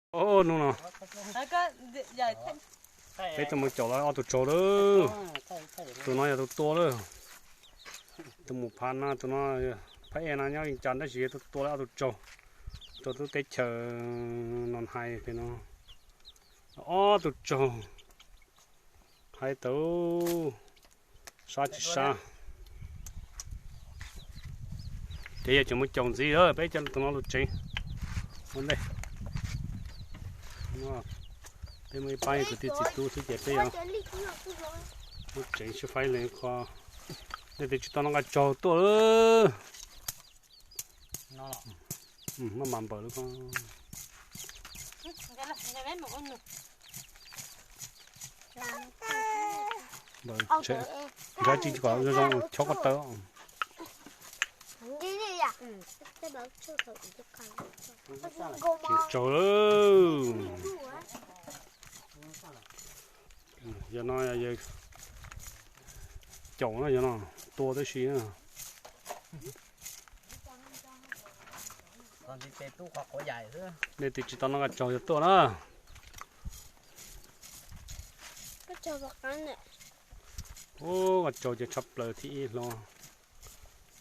Hnub no peb tuaj mus caum lawm ob tug tsaug lawm. Tus no yog tus tua lawm. Tus mus phav na, tus no phab ej no nyob Vias Cas tab sis yog tus tua lawm ob tug tsaug rau lub teb chaws no hais pem no. Ob tug tsaug, hais tau sab tsis sab. Ces yog tseem mus caum ntxiv lawm, peb coj tus no los tsev ua ntej. Peb muaj ib pab kwv tij txiv tub xwb ces peb yuav tsev sib faib leej qho. Nej twb tsis tau noj nqaij tsaug tuaj lawm. Maj mam npawm lawm ko. Npawm tsev, nrhiav tsis kom zoo zoo chob ko taw. Tsaug lawm. Yog no yog caum no, yog no tua tab sis nej twb tsis tau noj nqaij tsaug yog tuaj na. Ub, nqaij tsaug ces tshaj plaws thib ib hlo.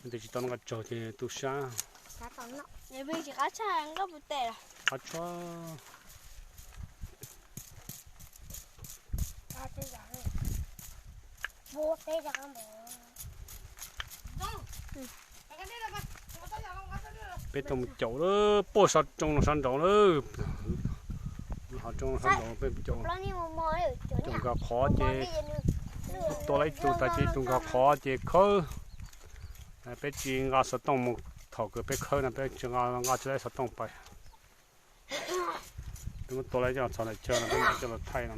Nej twb tsis tau noj nqaij tsaug ces tu sab. Qab tshaj. Peb tuaj mus caum lawm, puag sab roob no sab nraud lawm. Hav roob sab nraud peb caum. Tus nkag qhov ces tua lawm ib tug tas ces tus nkag qhov ces khawb. Peb tsis nqa xov tooj mus, thaum kws peb khawb no peb tsis nqa, nqa tsis tau xov tooj pais. Peb muab tua lawm coj txog ntawm chaw no peb mam coj los thaij no.